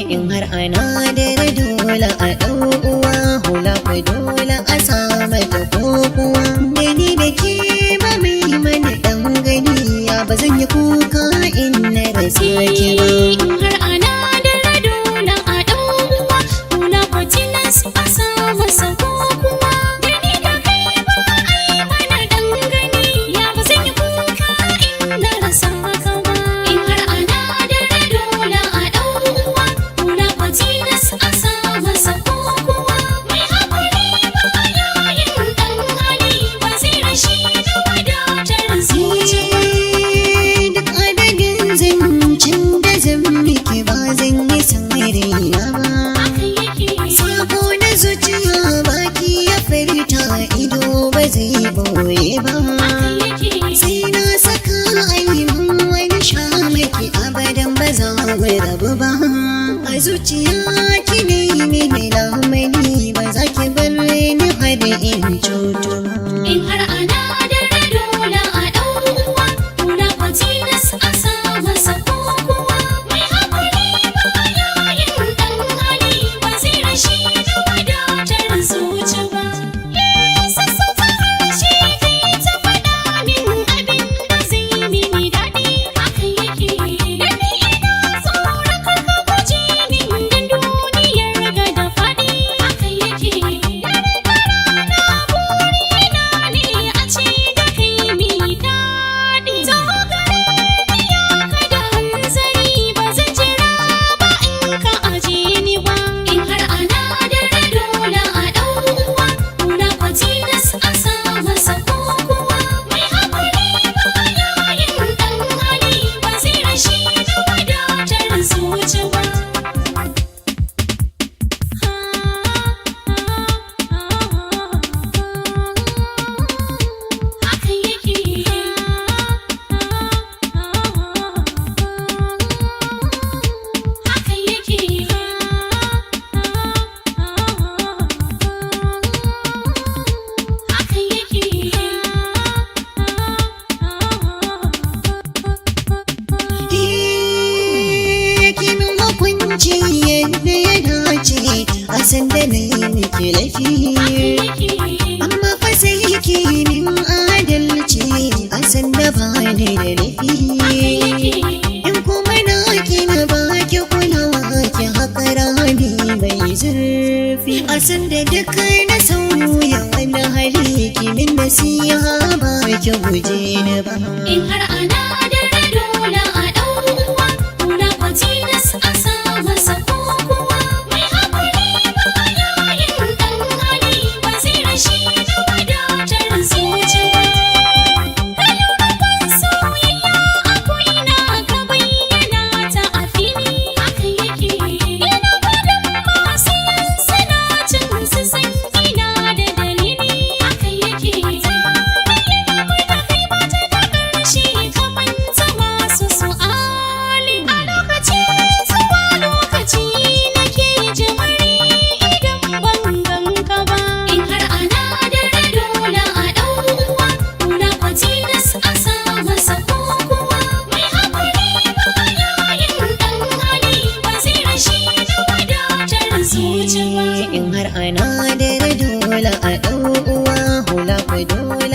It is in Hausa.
In har ana da dole a ɗau uwa, hula ku dole a sa mata kokuwa. Da ni da ke ba mai mana ɗan gani, ya ba zan yi kuka in na rasa ki ba. In har ana da dole a ɗau uwa, hula ko tilas a sa masa kokuwa. Da ni da kai ba a yi mana ɗan gani, ya ba zan yi kuka in na rasa ka ba. In har ana da dole a ɗau uwa, hula ko tilas a sa masa kokuwa. Mai haƙuri ba ya yin ɗan hali, ba zai rashi da wadatar zuci ba. Duk adadin zancen da zan miki, ba zan yi san raina ba. Haka yake. Sako na zuciya baki ya furta, ido ba zai boye ba. Haka yake. Sai na saka ainihin wani shamaki, abadan ba za mu rabu ba. A zuciya ki ne mini lamani, ba za ki bar ni har in cutu ba. In har ana da dole a ɗau uwa, hula ko tilas a sa masa kokuwa. Mai haƙuri ba ya yin ɗan hali, ba zai rashi da wadatar zuci ba. Sassauta harshe kai ta faɗa min abin da zai mini daɗi. Haka yake. Da ni ina tsoron kar ka guje min, dan duniyar ga da faɗi. Haka yake. Dare da rana burina ne a ce da kai mi daɗi. Taho gare ni ya ka da hanzari, ba zan jira ba in ka aje ni ba. In har ana da dole a ɗau uwa, hula ko tilas a sa masa kokuwa. Mai haƙuri ba ya yin ɗan hali, ba zai rashi da wadatar zuci ba. Haka yake. Haka yake. Haka yake. Kimin hukunci yadda ya dace a sanda na yi miki laifi. Amma fa sai ki min adalci a sanda ba ni da laifi. In kuma na ki na ba ki kulawa, ki haƙa rami mai zurfi. A sanda duk na sauya wani hali, ki min nasiha, ba ki guje ni ba. In har ana da dole a ɗau uwa, hula ko tilas a sa masa kokuwa. Mai haƙuri ba ya yin ɗan hali, ba zai rashi da wadatar zuci ba. Ka lura ban soyayya a ko'ina, ka bayyana ta a fili. Haka yake. Ina gudun masu yin suna cin su san ina da dalili. Haka yake. Tarayyar mu da kai ba ta da ƙarshe kamar ta masu su'ali. A lokaci zuwa lokaci nake jimiri idan ban ganka ba. In har ana da dole a ɗau uwa, hula ko tilas a sa masa kokuwa. Mai haƙuri ba ya yin ɗan hali, ba zai rashi da wadatar zuci ba. In har ana da dole a ɗau uwa, hula ku dole.